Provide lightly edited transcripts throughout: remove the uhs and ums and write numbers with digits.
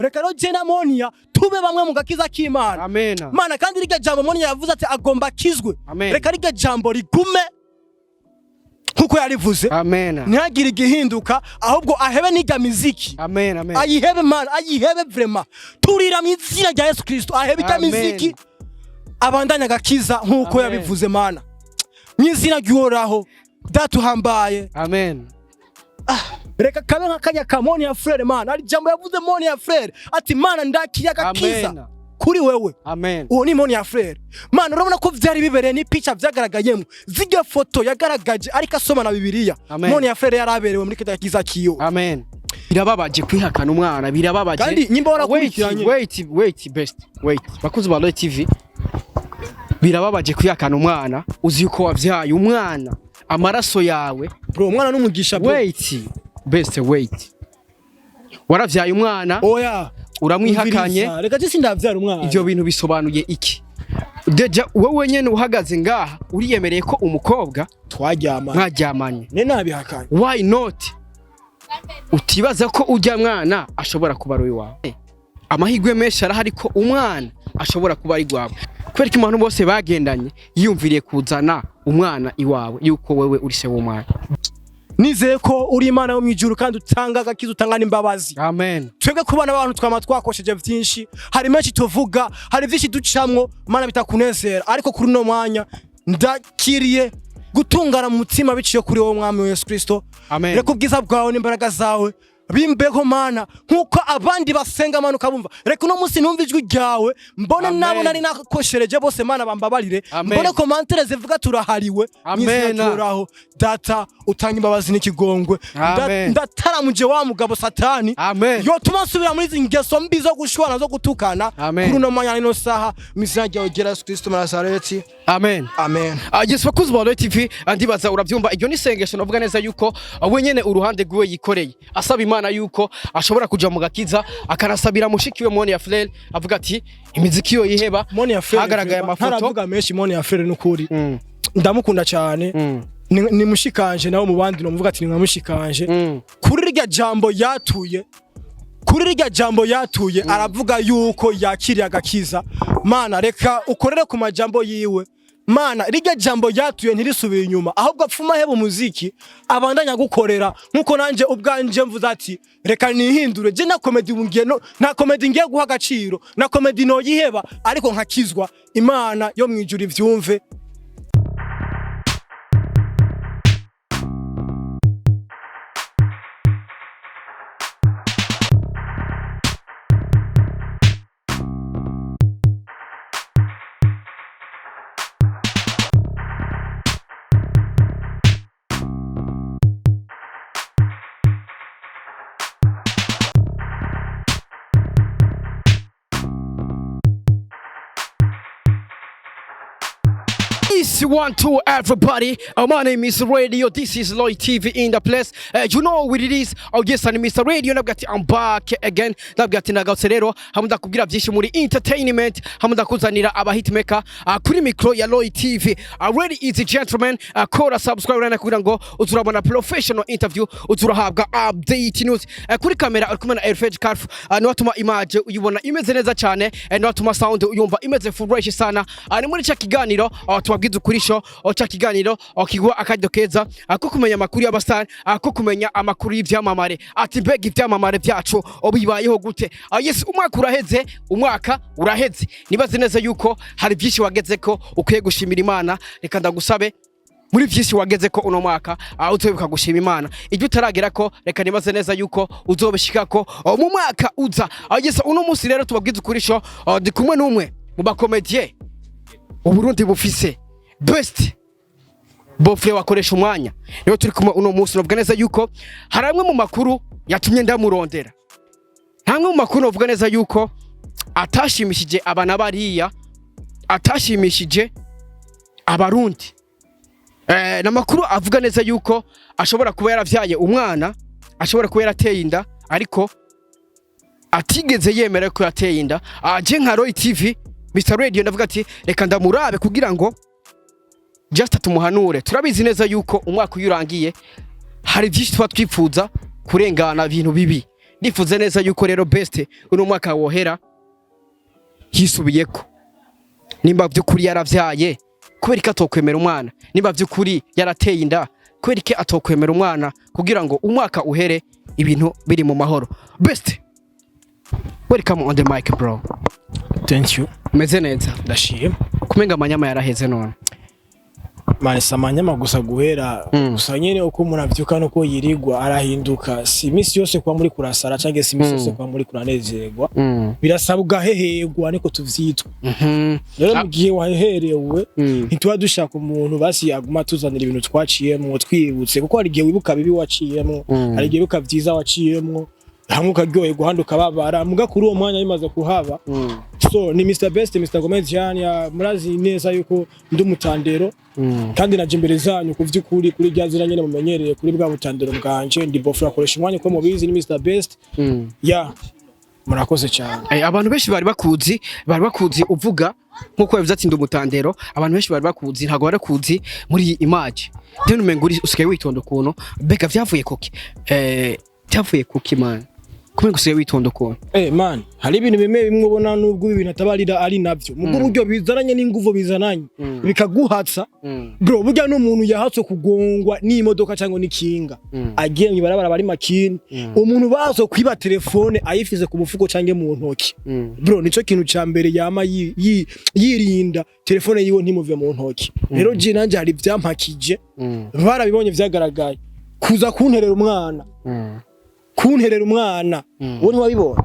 Reka rero je na Monia tube bamwe mu gakiza k'Imana. Amena. Mana, kandi rirya jambo Monia yavuze ati agomba akizwe, Amen. reka rirya jambo rigume nkuko yarivuze, Amena. ntihagire igihinduka, ahubwo ahebe n'irya miziki. Amen, amen. Ayihebe, Mana, ayihebe vraiment. Turira mu izina rya Yesu Kristo, ahebe irya Amen. miziki, abandanye agakiza nkuko Amen. yabivuze. Mana, mu izina ry'Uhoraho Data uhambaye, Amen. reka kabe nk'akanya ka Monia Frere. Mana, hari ijambo yavuze Monia Frere ati: "Mana, ndakiriye agakiza Amen. kuri wewe." Amen. Uwo ni Monia Frere. Mana, urabona ko vyari bibereye n'ipica vyagaragayemo, zirya foto yagaragaje ariko asoma na Bibiliya. Amen. Monia Frere yaraberewe muri kirya kiza kiyo. Amen. Birababaje kwihakana umwana, birababaje. Kandi nyimba warakurikiranye- Wait, wait, wait, best. Wait. Bakunzi ba Royal TV. Birababaje kwihakana umwana, uzi yuko wavyaye umwana, amaraso yawe. Bro, umwana n'umugisha, bro. Wait. Best, wait. Waravyaye umwana, Oya. uramwihakanye. Umviriza, reka je sindavyara umwana. Ivyo bintu bisobanuye iki? Déjà wowe nyene uhagaze ngaha uriyemereye ko umukobwa Twaryamanye. mwaryamanye. Ne nabihakanye. Why not utibaza ko ujya mwana ashobora kuba ari uwawe? Amahirwe menshi arahari ko umwana ashobora kuba ari gwawe. Kubera ko abantu bose bagendanye yiyumviriye kuzana umwana iwawe yuko wewe uri se w'umwana. Nizeye ko uri Imana yo mu ijuru kandi utanga agakiza, utanga n'imbabazi. Amen. Twebwe kubana abantu twama twakosheje vyinshi, hari menshi tuvuga, hari vyinshi ducamwo, Mana, bitakunezera. Ariko kuri uno mwanya ndakiriye gutungana mu mutima biciye kuri wowe, Mwami Yesu Kristo. Amen. Reka ubwiza bwawe n'imbaraga zawe bimbeho, Mana, nkuko abandi basenga, Mana, ukabumva. Reka uno munsi numva ijwi ryawe, mbone Amen. nabo nari nakoshereje bose, Mana, bambabarire. Amen. Mbone commentaires zivuga turahariwe. Amen. Mw'izina ry'Uhoraho Data utanga imbabazi n'ikigongwe, Amen. ndataramuje wa mugabo Satani Amen. yotuma nsubira muri izi ngeso mbi zo gushwana, zo gutukana. Amen. Kuri uno mwanya, n'ino saha, mw'izina ryawe ryera Yesu Kristo Nazareti, Amen. amen. Yes, bakunzi ba Royal TV, ndibaza urabyumva, iryo ni isengesho navuga neza yuko we nyene uruhande rwiwe yikoreye asaba Imana yuko ashobora kuja mu gakiza, akanasabira mushiki we Monia Fleur, avuga ati imiziki yo yiheba. Monia Frere, hagaragaye amafoto. ntaravuga menshi. Monia Frere n'ukuri ndamukunda cyane. Ni mushikanje nawe mu bandi nomuvuga ati ni nka mushikanje. Kuri rirya jambo yatuye, kuri rirya jambo yatuye, aravuga yuko yakiriye agakiza. Mana, reka ukorere ku majambo yiwe. Mana, rirya jambo yatuye ntirisubire inyuma, ahubwo apfuma aheba umuziki, abandanya gukorera nkuko nanje ubwanje mvuze ati reka nihindure, je na comedy ngiye no, nta comedy ngiye guha agaciro, na comedy noyiheba, ariko nkakizwa. Imana yo mwijuru ivyumve. Peace, one, two, everybody. My name is Radio. This is Lloyd TV in the place. You know what it is. Oh yes, I'm Mr. Radio. Nabwo ati I'm back again. Nabwo ati nagarutse rero. Hamwe ndakubwira byinshi muri entertainment. Hamwe ndakuzanira aba hitmaker kuri micro ya Lloyd TV. Ladies and gentlemen, kora subscribe rana kugira ngo uzurabona professional interview, uzurahabwa update news. Kuri kamera uri kumwe na Elfred Carf. Niwe atuma image uyibona imeze neza cyane. Niwe atuma sound uyumva imeze fresh sana. Ni muri cya kiganiro tubabwiza ukurisho, cya kiganiro kiguha akaryo keza ko kumenya amakuru y'abastar, ko kumenya amakuru y'ivyamamare, ati mbega ivyamamare byacu bibayeho gute? Yes, umwaka uraheze, umwaka uraheze. Nibaze neza yuko hari byinshi wageze ko ukwiye gushimira Imana. Reka ndagusabe, muri byinshi wageze ko uno mwaka, uzobibuka gushima Imana. Ibyo utaragera ko, reka nibaze neza yuko uzobishika ko mu mwaka uza. Yes, uno munsi rero tubabwiza ukurisho, ndi kumwe n'umwe mu bakomedie Uburundi bufise, best beau-frère wakoresha umwanya. Niyo turi kumwe uno munsi. Novuga neza yuko hari amwe mu makuru yatumye ndamurondera, hamwe mu makuru novuga neza yuko atashimishije abana bariya, atashimishije Abarundi. N'amakuru avuga neza yuko ashobora kuba yaravyaye umwana, ashobora kuba yarateye inda, ariko atigeze yemera ko yateye inda. Aje nka Roy TV, Mr Radio, ndavuga ati reka ndamurabe kugira ngo just tumuhanure. Turabizi neza yuko umwaka uyu urangiye hari byinshi tuba twipfuza kurengana, ibintu bibi. Ndifuze neza yuko rero Best uno mwaka wohera yisubiyeko. Nimba by'ukuri yaravyaye, kubera ko atokwemera umwana? Nimba by'ukuri yarateye inda, kubera ko atokwemera umwana kugira ngo umwaka uhere ibintu biri mu mahoro? Best, welcome on the mic, bro. Thank you. Umeze neza? Ndashima. Kumenga amanyama yaraheze none. Man, si amanyama gusa guhera. Gusa nyene uko umuntu avyuka nuko yirigwa arahinduka. Si iminsi yose kuba muri kurasara canke si iminsi yose kuba muri kuranezerwa. Birasaba ugaheherwa, niko tuvyitwa. Rero mu gihe waheherewe, ntituba dushaka umuntu basi yaguma atuzanira ibintu twaciyemwo twibutse, kuko hari igihe wibuka bibi waciyemwo, hari igihe wibuka vyiza waciyemwo, hamwe ukaryoherwa, ahandi ukababara. Muga kuri uwo mwanya bimaze kuhaba. So ni Mr Best, Mr Comedian ya murazi neza yuko ndi umutandero. Kandi naje imbere zanyu ku vy'ukuri, kuri rya zina nyene mumenyereye, kuri bwa butandero bwanje. Ndi bofra, akoresha umwanya uko mubizi, ni Mr Best. Ya, murakoze cyane. Abantu benshi bari bakuzi uvuga nkuko yavuze ati ndi umutandero. Abantu benshi bari bakuzi, ntabwo bari bakuzi muri iyi image. Then umenga uri usigaye witonda ukuntu. Mbega vyavuye kuki? Vyavuye kuki, man, kumenga usigaye witonda ukuntu? Man, hari ibintu bimwe bimwe ubona nubwo ibi bintu ataba ari navyo, mu buryo bizananye n'inguvu, bizananye bikaguhatsa. Bro, burya n'umuntu yahatswe kugongwa n'imodoka cyangwa n'ikinga, agiye mw'ibarabara bari makini, umuntu bazo kwiba telefone ayifize ku mufuko cyangwa mu ntoki, bro, nico kintu ca mbere yama yirinda, telefone yiwe ntimuve mu ntoki. Rero je nanje hari vyampakije, barabibonye, vyagaragaye, kuza kunterera umwana, kunterera umwana. Wowe ntiwabibonye?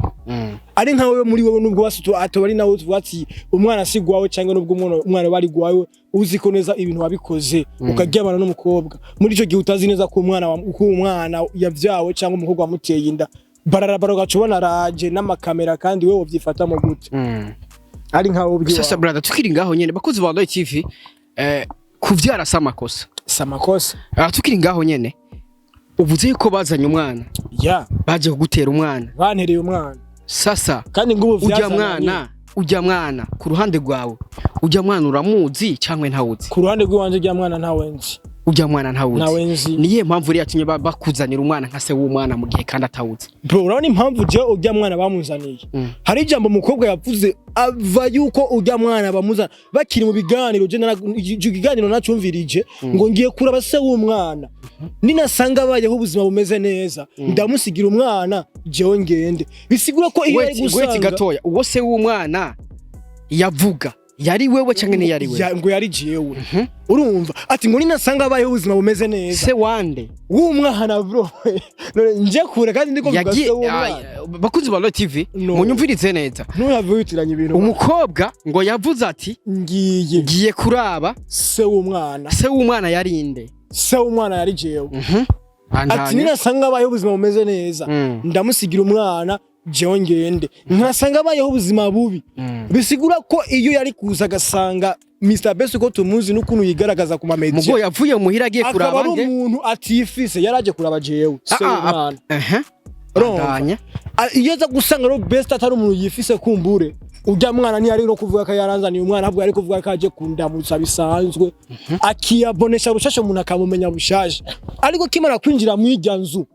Ari nka wewe, muri wewe, nubwo basi atoba ari nawe tuvuga ati umwana si gwawe, cyangwa nubwo umwana bari gwawe, uzi ko neza ibintu wabikoze, ukaryamana n'umukobwa muri ico gihe utazi neza ko umwana ko umwana yavyawe cyangwa umukobwa wamuteye inda, bararabara, ugaca ubona araje n'amakamera, kandi wewe wovyifatamo gute? Ari nka wowe Sasa ubwiwawe. brother, tukiri ngaho nyene, bakozi ba Roy TV, kuvyara si amakosa. Si amakosa. Tukiri ngaho nyene, uvuze yuko bazanye umwana, baje kugutera umwana. Bantereye umwana. Sasa Kandi ngubu ujya vyazananye. mwana, ujya mwana ku ruhande rwawe, ujya mwana uramuzi cyangwa ntawuzi? Ku ruhande rw'iwanje, rya mwana ntawe nzi. Ujya mwana ntawuzi? Ntawe nzi. Niyihe mpamvu rero yatumye bakuzanira umwana nka se w'umwana mu gihe kandi atawuzi? Bro, urabona impamvu jewe ujya mwana bamuzaniye? Hari ijambo umukobwa yavuze ava yuko ujya mwana bamuzana bakiri mu biganiro. Je ico kiganiro nacumvirije, ngo ngiye kuraba se w'umwana, ninasanga abayeho ubuzima bumeze neza ndamusigira umwana, jewe ngende. Bisigura ko iyo ari Wait, wait gusanga gatoya. Uwo se w'umwana yavuga yari wewe cyangwa ntiyari wewe? Ngo yari jewe. Urumva ati ngo ninasanga abayeho ubuzima bumeze neza. Se wande? W'umwana, bro. None nje kure kandi ndiko mvuga Yagiye se w'umwana. Bakunzi ba Roy TV, No. munyumvirize neza. Ntuhave witiranya ibintu. Umukobwa ngo yavuze ati ngiye ngiye kuraba se w'umwana. Se w'umwana yarinde? Se w'umwana yari jewe. Ati Bandanye. ninasanga abayeho ubuzima bumeze neza, ndamusigira umwana, jewe ngende. Ntasanga abayeho ubuzima bubi. Bisigura ko iyo yari kuza agasanga Mr Best uko tumuzi n'ukuntu yigaragaza ku mamedia, Mugo yavuye muhira agiye akaba kuraba ari nde? umuntu atifise, yaraje kuraba jewe, se w'umwana. Urumva? Bandanya. Iyo aza gusanga rero Best atari umuntu yifise, kumbure ujya mwana ntiyari no kuvuga ko yaranzaniye umwana, ahubwo yari kuvuga ko aje kundamutsa bisanzwe, akiyabonesha bushasha, umuntu akamumenya bushaje. Ariko kimara kwinjira mw'irya nzu,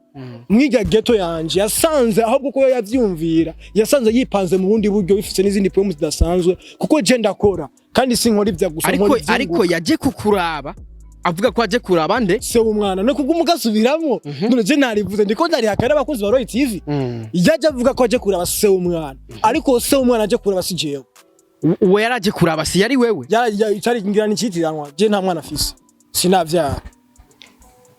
mw'irya ghetto yanje, yasanze ahubwo ko yavyumvira, yasanze yipanze mu bundi buryo, bifise n'izindi poemu zidasanzwe, kuko je ndakora kandi sinkora ivya gusa, Ariko nkora ivyunguka. ariko yaje kukuraba avuga ko aje kuraba nde? Se w'umwana. No kubwo umugasubiramo, none je narivuze, ndiko ndarihakana abakozi ba Roy TV. Yaje avuga ko aje kuraba se w'umwana, ariko se w'umwana aje kuraba si jewe. Uwo yaraje kuraba si yari wewe? Cyari ngira ni icitiranwa. Je nta mwana afise, sinavyara.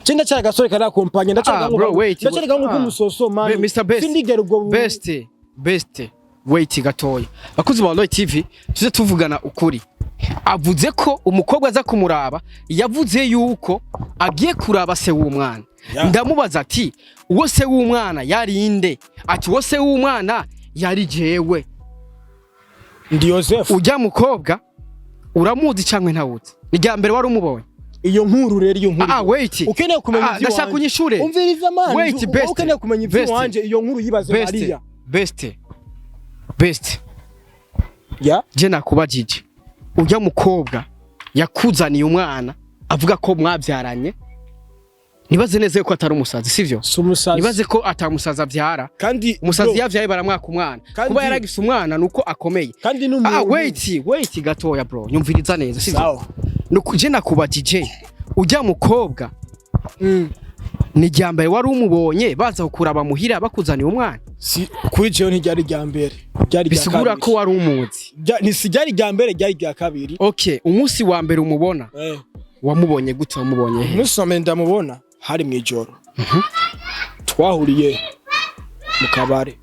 Je ndacyari agasore kari akompanye, ndacyari Ah, bro, wait. ndacyari gahungu k'umusoso, man. Mr Best. Sindigera ubwo Best, Best, wait gatoya. Bakuzi ba Roy TV, tuze tuvugana ukuri. Avuze ko umukobwa aza kumuraba yavuze yuko agiye kuraba se w'umwana. Ndamubaza ati uwo se w'umwana yari inde? Ati uwo se w'umwana yari jewe. Ndi Joseph. Ujya mukobwa uramuzi cyangwa ntawuzi? Ni rya mbere wari umubonye? Iyo nkuru rero, iyo nkuru, Ah, wait. ukeneye kumenya Ah, ndashaka ivy'iwanje. unyishure. Umviriza, man. Wait, Best. Ukeneye kumenya Best. ivy'iwanje, iyo nkuru yibaze Best, Mariya. Best, Best. Ya. Je nakubajije, ujya mukobwa yakuzaniye umwana avuga ko mwabyaranye, Nibaze neza yuko atari umusazi, sivyo? Si umusazi. Nibaze ko atamusazi avyara. Kandi Umusazi bro, yavyaye baramwaka umwana. Kuba yaragise umwana nuko akomeye. Kandi n'umuntu Ah, wait, wait gatoya bro, nyumviriza neza, sivyo? Sawa. Nuko je nakubajije, ujya mukobwa ni irya mbere wari umubonye baza kukuraba muhira bakuzaniye umwana? Si kuri jewe, ntiryari irya mbere, ryari irya Bisigura kabiri. ko wari umuzi. Ntisi ryari irya mbere, ryari irya kabiri. Okay, umunsi wa mbere umubona, wamubonye gute? Wamubonye he? Umunsi wa mbere ndamubona hari mu ijoro, twahuriye mu kabare.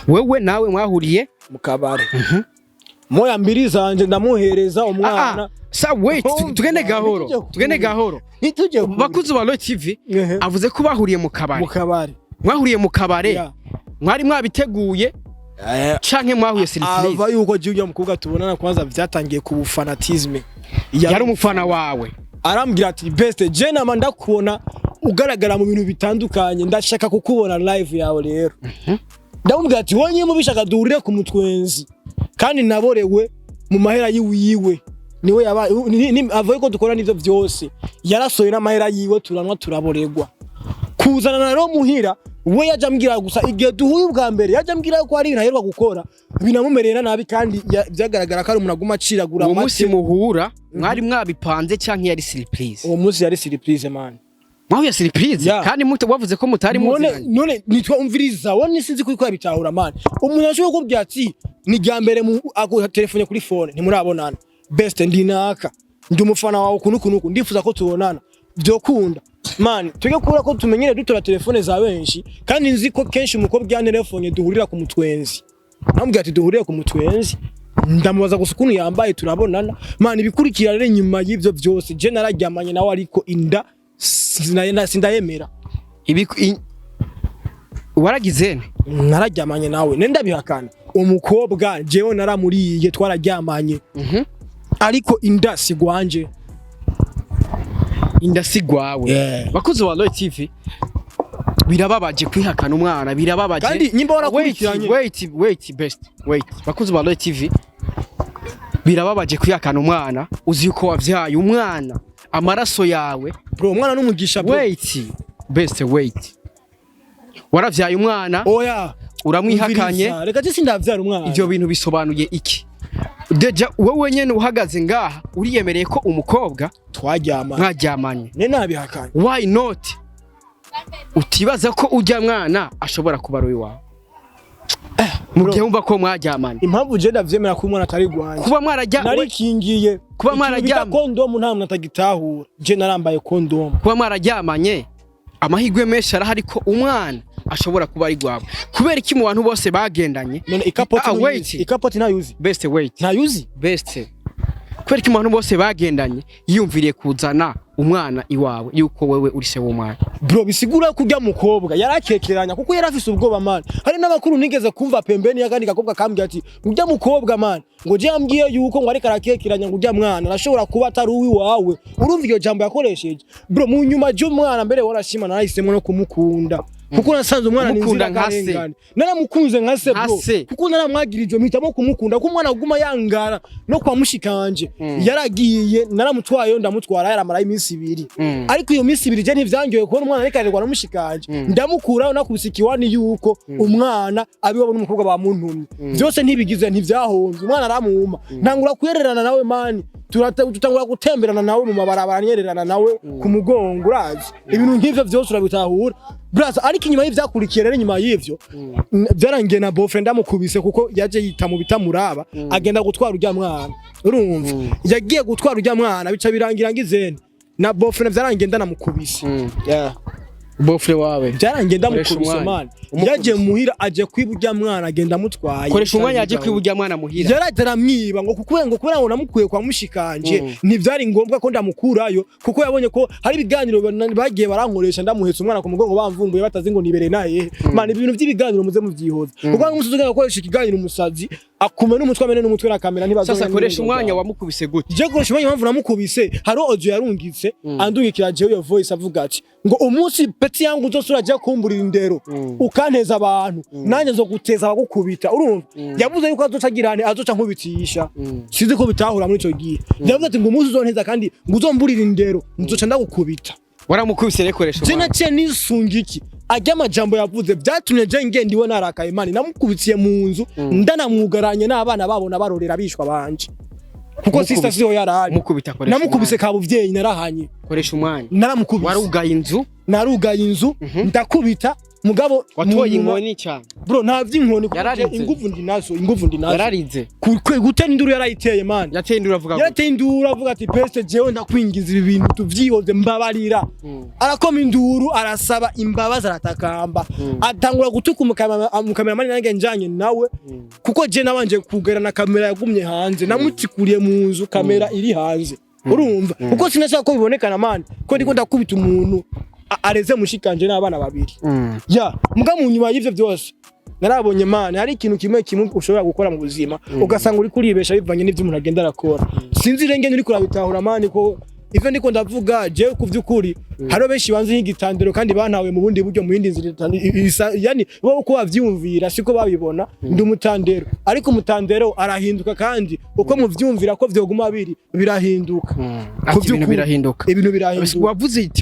Wewe nawe mwahuriye? Mu kabare, moya mbiri zanje ndamuhereza umwana. Ah, sa wait, tugende gahoro. Ntitujye kure. Tugende gahoro. Ntitujye kure. Bakuzi ba Roy TV, avuze ko bahuriye mu kabare. Mu kabare. Mwahuriye mu kabare? Yeah. Mwari mwabiteguye canke mwahuye surprise? Ava yuko je ujya mukobwa tubonana, kwanza vyatangiye ku bufanatisme. Yari umufana wawe? Arambwira ati: "Best, je nama ndakubona ugaragara mu bintu bitandukanye, ndashaka kukubona live yawe." Rero ndamubwira ati: "Wonye mubishaka duhurire ku mutwenzi." Kandi naborewe mu mahera yiwiwe, niwe yaba avuye ko dukora n'ivyo vyose, yarasoye n'amahera yiwe, turanwa, turaboregwa. Kuzana na rero muhira, we yaje ambwira gusa igihe duhuye ubwa mbere, yaje ambwira ko hari ibintu aheruka gukora binamumereye nabi, kandi vyagaragara ko ari umuntu aguma aciragura Uwo amate. munsi muhura mwari mwabipanze canke yari surprise? Uwo munsi yari surprise, man. Mwahuye surprise? Yeah. Kandi wavuze ko mutari None muziranye. none nitwa umviriza, wone sinzi ko yabitahura, man. Umuntu ashobora kukubwira ati ni rya mbere mu telefone kuri phone, ntimurabonana: "Best, ndi naka, ndi umufana wawe ukuntu ukuntu uku, ndifuza ko tubonana, byokunda?" Man, tujye kubura ko tumenyere dutora telefone za benshi, kandi nzi ko kenshi umukobwa yantelefone duhurira ku mutwenzi. Namubwira ati: "Duhurire ku mutwenzi." Ndamubaza gusa ukuntu yambaye, turabonana, man. Ibikurikira rero inyuma y'ivyo byose, je nararyamanye nawe, ariko inda sindayemera. Waragize nte? Nararyamanye nawe, nenda bihakana. Umukobwa jewe naramuriye, twararyamanye, ariko inda sigwanje. Inda si gwawe? Yeah. Bakuzi wa Roy TV, birababaje kwihakana umwana, birababaje. Kandi nyimba warakurikiranye- Wait, wait, wait, best, wait. Bakuzi ba Roy TV, birababaje kwihakana umwana uzi yuko wavyaye umwana, amaraso yawe. Bro, umwana n'umugisha, bro. Wait, best, wait. Waravyaye umwana, Oya. uramwihakanye. Umviriza, reka je sindavyara umwana. Ivyo bintu bisobanuye iki? Déjà wowe nyene uhagaze ngaha uriyemereye ko umukobwa Twaryamanye. mwaryamanye. Ne nabihakanye. Why not utibaza ko ujya mwana ashobora kuba ari uwawe mu Bro. gihe wumva ko mwaryamanye? Impamvu je ndavyemera ko umwana atari gwanje, Kuba mwarajya narikingiye. Kuba Ikintu bita kondomu nta muntu atagitahura, je narambaye kondomu. Kuba mwararyamanye, amahirwe menshi arahari ko umwana ashobora kuba ari gwawe. Kubera iki mu bantu bose bagendanye? None ikapoti Ah, ntuyuzi? wait. Ikapoti ntayuzi? Best, wait. Ntayuzi? Best, kubera iki mu bantu bose bagendanye yiyumviriye kuzana umwana iwawe yuko wewe uri se w'umwana? Bro, bisigura ko ujya mukobwa yarakekeranya kuko yari afise ubwoba, man. Hari n'amakuru nigeze kumva pembeni y'akandi gakobwa kambwiye ati ujya mukobwa, man, ngo je yambwiye yuko ngo ariko arakekeranya ngo ujya mwana arashobora kuba atari uwiwawe. Urumva iryo jambo yakoresheje, bro? Mu nyuma j'umwana mbere warashima, narahisemo no kumukunda kuko nasanze umwana ni Kumukunda nka se. inzirakarengane. Naramukunze nka se, Nka bro. se. Kuko naramwagirije, mpitamo kumukunda kuko umwana aguma yangara no kwa mushikanje. Yaragiye, naramutwayeyo, ndamutwara, yaramarayo iminsi 2. Ariko iyo minsi 2 je ntivyangiye kubona umwana ariko arerwa na mushikanje. Ndamukuraho nakubise ikiwani yuko umwana abiwabo n'umukobwa bamuntumye, byose ntibigize, ntivyahombye. Umwana aramuma, ntangura kwererana nawe, man. Tutangura gutemberana nawe mu mabarabara, nyererana nawe ku mugongo, urazi ibintu nk'ivyo vyose urabitahura, braza. Ariko inyuma y'ivyakurikiye rero, inyuma y'ivyo, vyarangiye na beau-frère ndamukubise kuko yaje yita mu bitamuraba, agenda gutwara urya mwana. Urumva, yagiye gutwara urya mwana, bica birangira ngizene na beau-frère, vyarangiye ndanamukubise. Yeah. Beau-frère wawe? Vyarangiye ndamukubise. Koresha umwanya. Man, Umukubise. yaje muhira aje kwiba urya mwana, agenda amutwaye. Koresha umwanya, yaje kwiba urya mwana muhira? Yaraje aramwiba ngo kuko ngo kubera ngo namukuye kwa mushikanje, ntivyari ngombwa ko ndamukurayo, kuko yabonye ko hari ibiganiro bagiye barankoresha ndamuhetse umwana ku mugongo, bamvumbuye batazi ngo nibereye nahehe. Man, ibintu by'ibiganiro muze muvyihoza, kuko umunsi uzogenda gukoresha ikiganiro, umusazi akume n'umutwe, amene n'umutwe na kamera ntibazobona. Sasa koresha n'ibintu umwanya byawe. wamukubise gute? Je koresha umwanya, impamvu namukubise, hari audio yarungitse, andungikira jewe iyo voice, avuga ati ngo umunsi petit yangu uzose uraja kumburira indero, ukanteza abantu, nanjye nzoguteza abagukubita. Urumva, yavuze yuko azoca agirane, azoca nkubitisha. Sinzi ko bitahura muri ico gihe. Yavuze ati ngo umunsi uzonteza kandi ngo uzomburira indero, nzoca ndagukubita. Waramukubise rero, koresha Je umwanya. Naciye nisunga iki ajya amajambo yavuze, byatumye je ngenda iwe narakaye, man. Namukubitiye mu nzu, ndanamwugaranye n'abana babo nabarorera bishwa banje, kuko Mukubise. sister siho yarari. Mukubita, koresha Namukubise umwanya. kabuvyeyi, narahanye. Koresha umwanya. Naramukubise. Warugaye inzu? Narugaye inzu, ndakubita mugabo Watoye mu nyuma- inkoni cyane? Bro, nta vy'inkoni, kuko Yararize. je inguvu ndi nazo, inguvu ndi nazo. Yararize? Gutera induru yarayiteye, man. Yateye induru avuga gute? Yarateye induru avuga ati: "Peste, jewe ndakwingiza, ibi bintu tuvyihoze, mbabarira." Arakoma induru, arasaba imbabazi, aratakamba, atangura gutuka umukameramani nange njanye nawe, kuko je nabanje kugerana, kamera yagumye hanze, namutikuriye mu nzu, kamera iri hanze, urumva, kuko sinashaka ko bibonekana, man, ko ndiko ndakubita umuntu areze mushikanje n'abana babiri. Ya muga mu nyuma y'ivyo byose narabonye, man, hari ikintu kimwe kimwe ushobora gukora mu buzima ugasanga uri kuribesha bivanye n'ivyo umuntu agenda arakora. Sinzi irenge uri kurabitahura, man, ko ivyo ndiko ndavuga jewe ku vy'ukuri hariho benshi banzi nk'igitandero kandi bantawe mu bundi buryo, mu yindi nzira yani bo uko bavyumvira siko babibona. Ndi umutandero, ariko umutandero arahinduka, kandi uko muvyumvira ko vyoguma biri birahinduka. Ati Ku ibintu vy'ukuri, birahinduka. Ibintu birahinduka.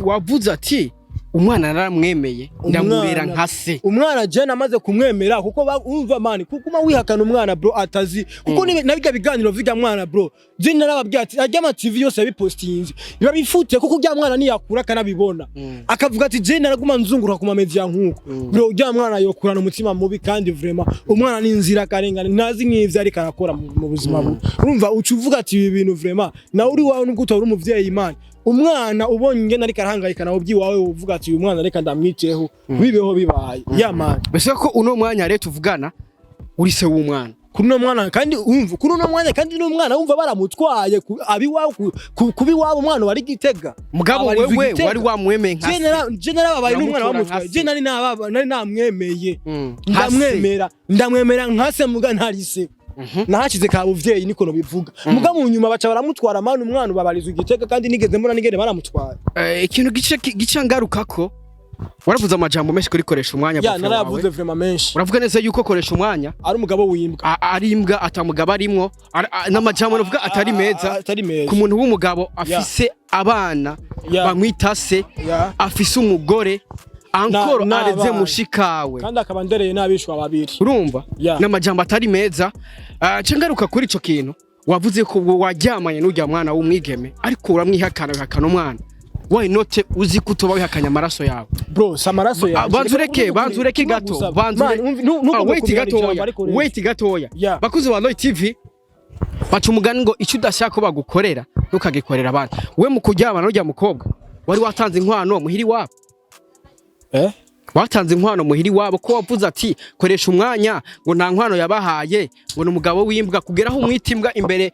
Wavuze ati umwana naramwemeye, ndamurera nka se. Umwana je namaze kumwemera, kuko umva, man, kuguma wihakana umwana, bro, atazi kuko nabijya biganiro vijya mwana, bro, je narababwiye ati ajya ama TV yose yabipostinze biba bifute, kuko ujya mwana niyakura akanabibona akavuga ati je naraguma nzunguruka ku mamedia nkuko, bro, ujya mwana yokurana umutima mubi. Kandi vraiment umwana ni inzira karengane, ntazi n'ivyo ariko arakora mu buzima bwe. Urumva uca uvuga ati ibi bintu vraiment nawe uri wawe, nubwo utari umuvyeyi, man, umwana ubonye ingene ariko arahangayika nawe ubyiwawe uvuga ati uyu mwana reka ndamwiteho, bibeho bibaye, ya man. Mbese ko uno mwanya rero tuvugana uri se w'umwana? Kuri uno mwana, kandi umva, kuri uno mwanya kandi n'umwana wumva baramutwaye abiwabo kuba iwabo, umwana wari Gitega. Mugabo Abarizwa wewe Gitega. wari wamwemeye nka se. Je narababaye n'umwana Uramutora bamutwaye. nka se. Je nari namwemeye. Nka se. Ndamwemera, ndamwemera nka se, muga ntari se. Nahashize ka buvyeyi, niko nobivuga. Muga mu nyuma baca baramutwara, man, umwana ubabarizwa Igitega, kandi nigeze mbona nigende baramutwaye. Ikintu gice ngarukako, waravuze amajambo menshi kuri koresha umwanya Ya. bofe wawe. Narayavuze vraiment menshi. Uravuga neza yuko koresha umwanya ari umugabo w'imbwa, ari imbwa, atamugabo arimwo, n'amajambo navuga atari meza atari meza ku muntu w'umugabo afise abana bamwita se, afise umugore ankoro, n'abana. areze mushikawe. Kandi akaba ndereye n'abishwa babiri. Urumva n'amajambo atari meza. Nce ngaruka kuri ico kintu wavuze ko waryamanye n'urya mwana w'umwigeme, ariko uramwihakana, wihakana umwana. Why not? Uzi ko utoba wihakanye amaraso yawe? Bro, si amaraso Ah, yanjye. banza ureke gato, banza wait gatoya, wait gatoya. Bakuzi ba Roy TV baca umugani ngo icyo udashaka ko bagukorera ntukagikorera abandi. We mu kuryamana n'urya mukobwa wari watanze inkwano muhiri wabo? Eh. Watanze inkwano muhiri wabo? Ko wavuze ati koresha umwanya ngo nta nkwano yabahaye, ngo ni umugabo w'imbwa, kugeraho umwita imbwa imbere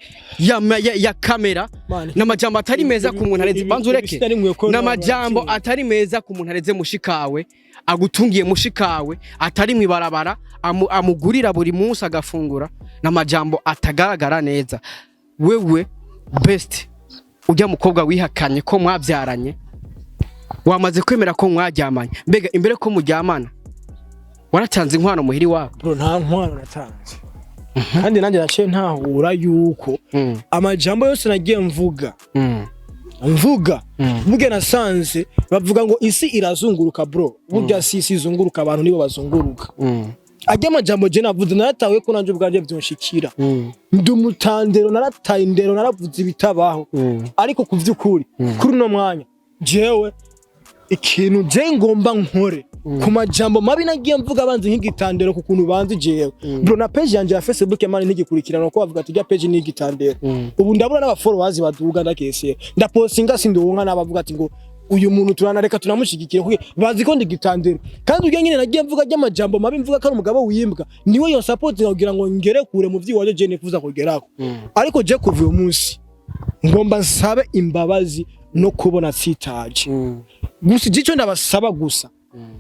ya kamera. Man, n'amajambo atari meza ku muntu areze. Banza ureke. Sinari nkwiye ko N'amajambo atari meza ku muntu areze mushikawe, agutungiye mushikawe, atari mwibarabara, amugurira buri munsi agafungura. N'amajambo atagaragara neza. Wewe best, ujya mukobwa wihakanye ko mwabyaranye, wamaze kwemera ko mwaryamanye, mbega imbere ko muryamana waratanze inkwano muhiri wabo? Bro, nta nkwano natanze, kandi nanjye naciye ntahura yuko amajambo yose nagiye mvuga mvuga burya nasanze bavuga ngo isi irazunguruka. Bro, burya si isi izunguruka, abantu nibo bazunguruka. Ajya amajambo je navuze naratawe ko nanje ubwanje vyonshikira. Ndi umutandero, narataye indero, naravuze ibitabaho. Ariko ku vy'ukuri kuri uno mwanya jewe ikintu je ngomba nkore ku majambo mabi nagiye mvuga banzi nk'igitandero, ku kuntu banzi jewe, bro, na page yanje ya Facebook, man, ntigikurikirana, ko bavuga ati rya page ni igitandero. Ubu ndabura n'aba followers baduga, ndakesiye ndapostinga sindonka n'abavuga ati ngo uyu muntu turanareka tunamushigikire, kuko bazi ko ndi gitandero. Kandi urya nyine nagiye mvuga ry'amajambo mabi, mvuga ko ari umugabo w'imbwa, niwe yo support kugira ngo ngere kure mu vy'iwaje je nifuza kugerako. Ariko je kuva uyu munsi ngomba nsabe imbabazi no kubona tsitaje. Gusa igico ndabasaba gusa,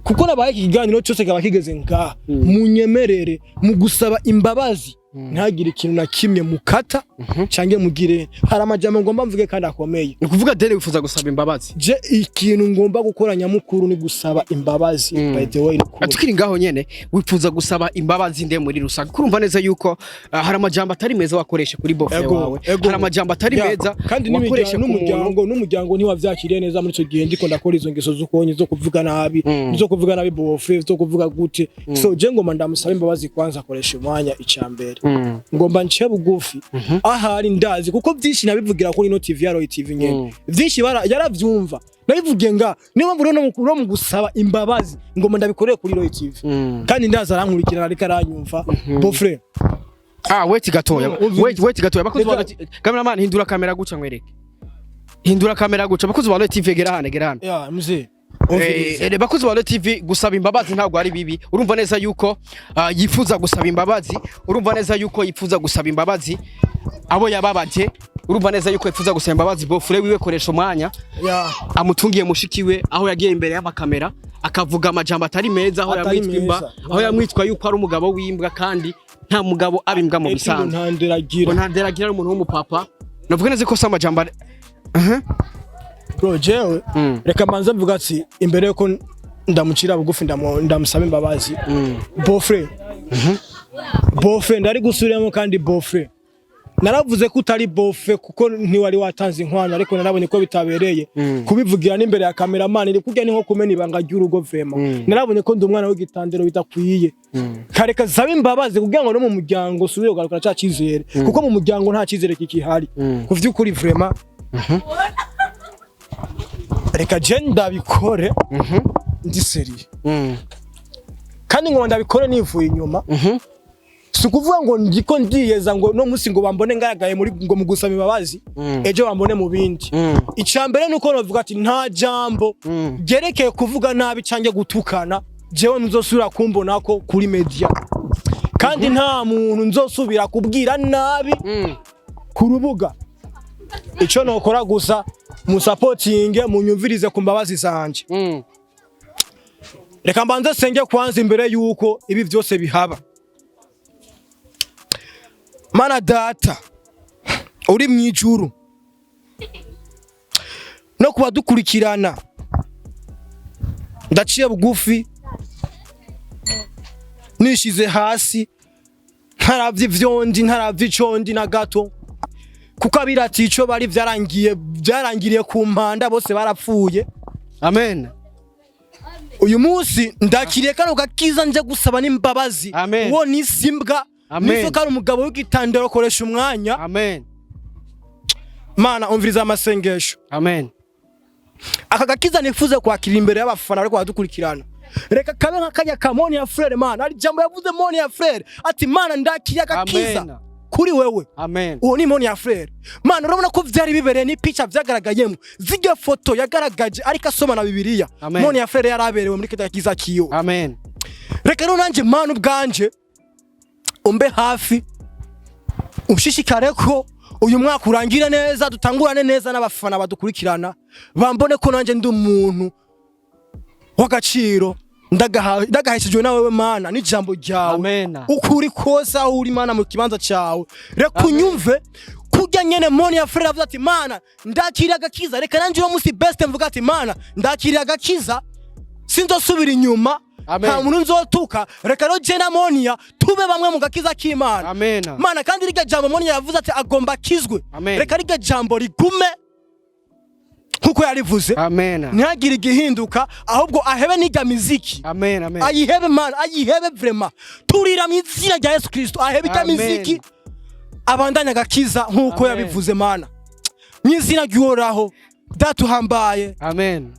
kuko nabaye iki kiganiro cyose kaba kigeze ngaha, munyemerere mu gusaba imbabazi. Ntihagire ikintu na kimwe mukata cange mugire. Hari amajambo ngomba mvuge kandi akomeye. Ni ukuvuga deni wifuza gusaba imbabazi? Je ikintu ngomba gukora nyamukuru ni gusaba imbabazi, by the way, ni ukuri. Tukiri ngaho nyene, wifuza gusaba imbabazi nde muri rusange? Kurumva neza yuko hari amajambo atari meza wakoresha kuri beau-frère Ego, wawe, ego. hari amajambo atari Ya, meza kandi wakoresha ku muntu. n'umuryango ntiwavyakiriye neza muri ico gihe ndiko ndakora izo ngeso z'ukonye zo kuvuga nabi, zo kuvuga nabi beau-frère, zo kuvuga gute. So je ngomba ndamusaba imbabazi kwanza, akoresha umwanya ica mbere. Ngomba nce bugufi ahari, ndazi kuko byinshi nabivugira kuri ino TV ya Roy TV nyene. Byinshi yaravyumva nabivugiye nga, niyo mpamvu rero no mu gusaba imbabazi ngomba ndabikoreye kuri Roy TV. Kandi ndazi arankurikirana, ariko aranyumva, beau-frère. Ah, wait gatoya. No, Wait, wait gatoya, bakozi Reka- ba cameraman, hindura kamera guca nkwereke, hindura kamera guca. Bakozi ba Roy TV, gera hano, gera hano. Ya mzee. Bakozi ba Roy TV, gusaba imbabazi ntabwo ari bibi. Urumva neza yuko yifuza gusaba imbabazi. Urumva neza yuko yifuza gusaba imbabazi abo yababaje. Urumva neza yuko yifuza gusaba imbabazi beau-frère wiwe, koresha umwanya amutungiye mushikiwe, aho yagiye imbere y'amakamera akavuga amajambo atari meza, aho Atari yamwitwa imbwa, meza. aho yamwitwa yuko ari umugabo w'imbwa, kandi nta mugabo aba imbwa mu Eti ngo bisanzwe. Ntanderagira. Ngo ntanderagira, ari umuntu w'umupapa. Navuga neza ko si amajambo. Bro, jewe reka manze mvuga ati imbere yuko ndamucira bugufi, ndamusaba imbabazi, beau-frère, beau-frère, ndari gusubiramo kandi, beau-frère, naravuze ko utari beau-frère kuko ntiwari watanze inkwano, ariko narabonye ko bitabereye kubivugira n'imbere ya cameraman. Iri kurya ni nko kumena ibanga ry'urugo. Vraiment, narabonye ko ndi umwana w'igitandero bidakwiye. Kareka saba imbabazi kugira ngo no mu muryango usubire kugarukana ca cizere, kuko mu muryango nta cizere kikihari ku vy'ukuri. Vraiment, reka je ndabikore ndi sérieux kandi ngo ndabikore nivuye inyuma. Si ukuvuga ngo ndiko ndiyeza ngo no munsi ngo bambone ngaragaye muri ngo mu gusaba imbabazi, ejo bambone mu bindi. Icya mbere ni uko navuga ati nta jambo ryerekeye kuvuga nabi cyangwa gutukana jewe nzosubira kumbona ko kuri media, kandi nta muntu nzosubira kubwira nabi ku rubuga. Icyo nokora gusa, musapotinge, munyumvirize ku mbabazi zanje. Reka mbanze senge kwanza imbere yuko ibi byose bihaba. Mana Data uri mu ijuru, no kubadukurikirana, ndaciye bugufi, nishize hasi, ntaravye ivyo ndi, ntaravye ico ndi na gato, kuko abirati ico bari vyarangiye, byarangiriye ku mpanda, bose barapfuye. Amen. Uyu munsi ndakiriye kano gakiza, nje gusaba n'imbabazi Amen. uwo nisimbwa Amen. niso kari umugabo w'igitandaro, koresha umwanya. Amen. Mana, umviriza amasengesho. Amen. Aka gakiza nifuza kwakira imbere y'abafana bariko baradukurikirana, reka kabe nka kajya ka Monia Frere. Mana, ari jambo yavuze Monia Frere ati: "Mana, ndakiriye agakiza Amen. kuri wewe." Amen. Uwo ni Monia Frere. Mana, urabona ko vyari bibereye n'ipica vyagaragayemo, zirya foto yagaragaje ariko asoma na Bibiliya. Amen. Monia Frere yaraberewe muri kajya gakiza kiwe. Amen. Reka rero nanjye, Mana, ubwanje umbe hafi, ushishikare ko uyu mwaka urangire neza, dutangurane neza n'abafana badukurikirana, bambone ko nanjye ndi umuntu w'agaciro, ndagaheshejwe nawewe Mana n'ijambo ryawe. Amen. Uko uri kose, aho uri Mana, mu kibanza cyawe, reka unyumve kurya nyene Monia Frere avuze ati: "Mana, ndakiriye agakiza." Reka nanjye uwo munsi best mvuga ati: "Mana, ndakiriye agakiza, sinzosubira inyuma." Amen. Nta muntu nzotuka. Reka rero je na Monia tube bamwe mu gakiza k'Imana. Amen. Mana, kandi rirya jambo Monia yavuze ati agomba akizwe, Amen. reka rirya jambo rigume nkuko yarivuze. Amen. Ntihagire igihinduka, ahubwo ahebe n'irya miziki. Amen. Amen. Ayihebe, Mana, ayihebe vraiment. Turira mu izina rya Yesu Kristo, ahebe irya Amen. miziki, abandanye agakiza nkuko Amen. yabivuze. Mana, mu izina ry'Uhoraho Data uhambaye, Amen.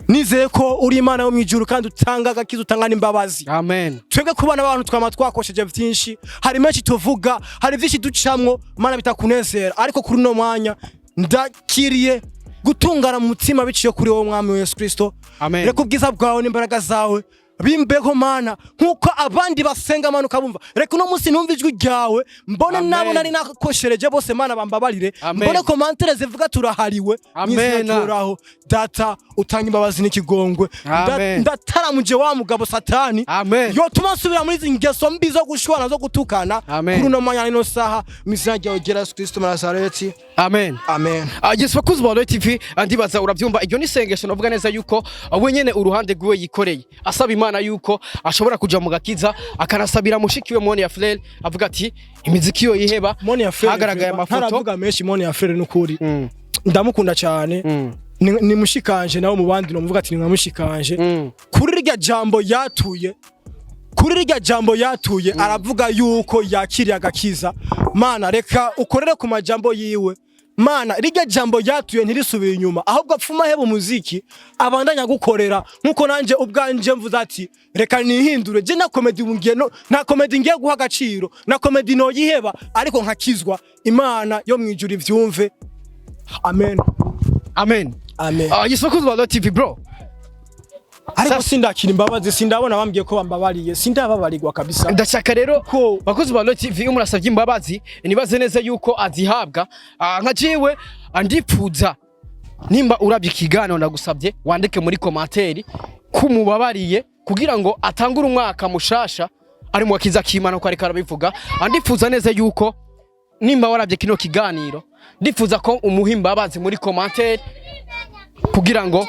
nizeye ko uri Imana yo mu ijuru kandi utanga agakiza, utanga n'imbabazi. Amen. Twebwe kubana abantu twama twakosheje vyinshi, hari menshi tuvuga, hari vyinshi ducamwo, Mana, bitakunezera, ariko kuri uno mwanya ndakiriye gutungana mu mutima biciye kuri wowe, Mwami Yesu Kristo. Amen. Reka ubwiza bwawe n'imbaraga zawe Bimbeho, Mana, nkuko abandi basenga, Mana, ukabumva. Reka uno munsi numva ijwi ryawe, mbone Amen. nabo nari nakoshereje bose, Mana, bambabarire. Amen. Mbone commentaires zivuga turahariwe. Amen. Mw'izina ry'Uhoraho, Data utanga imbabazi n'ikigongwe. Amen. Ndataramuje wa mugabo Satani Amen. yotuma nsubira muri izi ngeso mbi zo gushwana, zo gutukana. Amen. Kuri uno mwanya, n'ino saha, mw'izina ryawe ryera Yesu Kristo wa Nazareti, Amen. amen. Yes, bakuzi ba Royal TV, ndibaza urabyumva. Iryo ni isengesho navuga neza yuko we nyene uruhande rwiwe yikoreye, asaba Imana yuko ashobora kuja mu gakiza, akanasabira mushiki we Moni ya Frere, avuga ati imiziki yo yiheba. Moni ya Frere, hagaragaye amafoto. ntaravuga menshi. Moni ya Frere, n'ukuri ndamukunda cyane. Ni mushikanje nawe mu bandi nomuvuga ati ni nka mushikanje. Kuri rirya jambo yatuye, kuri rirya jambo yatuye, aravuga yuko yakiriye agakiza. Mana, reka ukorere ku majambo yiwe. Mana, rirya jambo yatuye ntirisubire inyuma, ahubwo apfuma aheba umuziki, abandanya gukorera, nkuko nanje ubwanje mvuze ati reka nihindure je na comedy ngiye no, nta comedy ngiye guha agaciro, na comedy noyiheba, ariko nkakizwa. Imana yo mwijuru ivyumve. Amen. Amen. Amen. Yes, bakuzi ba Royal TV, bro. Ariko sindakira imbabazi, sindabona bambwiye ko bambabariye, sindababarirwa kabisa. Ndashaka rero Ko bakozi ba Royal TV, iyo umuntu asabye imbabazi, nibaze neza yuko azihabwa. Nka jewe ndipfuza nimba urabye ikiganiro, ndagusabye wandike muri commentaire kumubabariye, kugira ngo atangure umwaka mushasha ari mu gakiza k'Imana, ko ariko arabivuga. Ndifuza neza yuko nimba warabye kino kiganiro, ndifuza ko umuha imbabazi muri commentaire, kugira ngo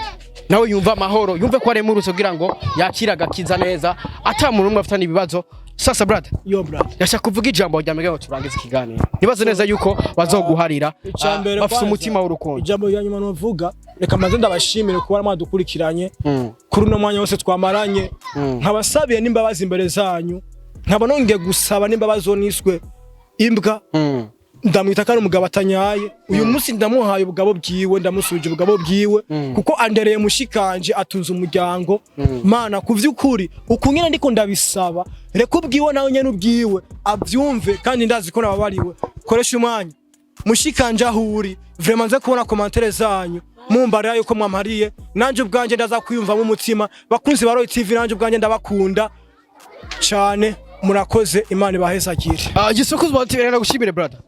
nawe yumve amahoro, yumve ko aremurutse, kugira ngo yakire agakiza neza, ata muntu umwe afitanye ibibazo. Sasa brother, Yo brother. ndashaka kuvuga ijambo rya mbere ngo turangize ikiganiro. Nibaze neza yuko bazoguharira, Icya mbere bafise kwanza, umutima w'urukundo. Ijambo rya nyuma novuga, reka maze ndabashimire kuba mwadukurikiranye kuri uno mwanya wose twamaranye. Nkabasabiye n'imbabazi imbere zanyu, nkaba nongeye gusaba n'imbabazi uwo niswe imbwa. Ndamwita ko ari umugabo atanyaye. Uyu munsi ndamuhaye ubugabo bwiwe, ndamusubije ubugabo bwiwe, kuko andereye mushikanje, atunze umuryango. Mana, ku vy'ukuri uku nyene ndiko ndabisaba, reka ubwiwe nawe nyene ubwiwe avyumve, kandi ndazi ko nababariwe. Koresha umwanya, mushikanje, aho uri, vraiment nze kubona commentaires zanyu mumbarira yuko mwampariye, nanje ubwanje ndaza kwiyumvamo umutima. Bakunzi ba Roy TV, nanje ubwanje ndabakunda cane. Murakoze, Imana ibahezagire. Gisokuzi ba TV, ndagushimire brother.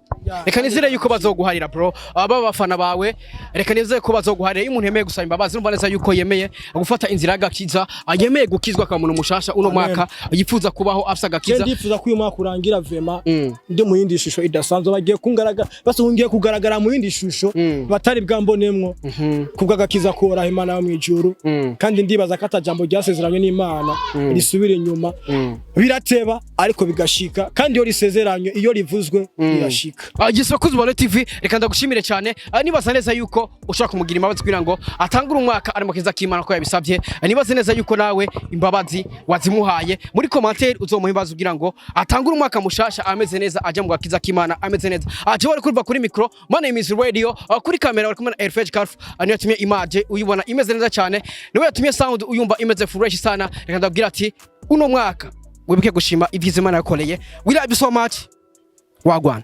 Reka nizere yuko bazoguharira, bro. Aba bafana bawe, reka nizere ko bazoguharira. Iyo umuntu yemeye gusaba imbabazi, urumva neza yuko yemeye gufata inzira y'agakiza, yemeye gukizwa, akaba umuntu mushasha uno Amen. mwaka, yifuza kubaho afise Je agakiza. ndifuza ko uyu mwaka urangira vraiment ndi mu yindi shusho idasanzwe. Bagiye kungaragara, basi ngiye kugaragara mu yindi shusho batari bwambonemwo, kubw'agakiza koraha Imana yo mw'ijuru. Kandi ndibaza ko atajambo ryasezeranywe n'Imana risubira inyuma. Birateba ariko bigashika, kandi iyo risezeranywe, iyo rivuzwe, rirashika. Gisokuzi wa TV, reka ndagushimire cyane. Nibaza neza yuko ushobora kumugira imbabazi kugira ngo atangure umwaka ari mu kiza k'Imana ko yabisabye. Nibaze neza yuko nawe imbabazi wazimuhaye. Muri commentaire uzomuha imbabazi kugira ngo atangure umwaka mushasha ameze neza, ajya mu gakiza k'Imana ameze neza. Jewe wari kurumva kuri micro, my name is Radio. Kuri kamera wari kumwe na Elfage Carf, niyo yatumye image uyibona imeze neza cyane, niwe yatumye sound uyumva imeze fresh sana. Reka ndabwira ati uno mwaka wibuke gushima ibyiza Imana yakoreye. We love you so much. Wagwan.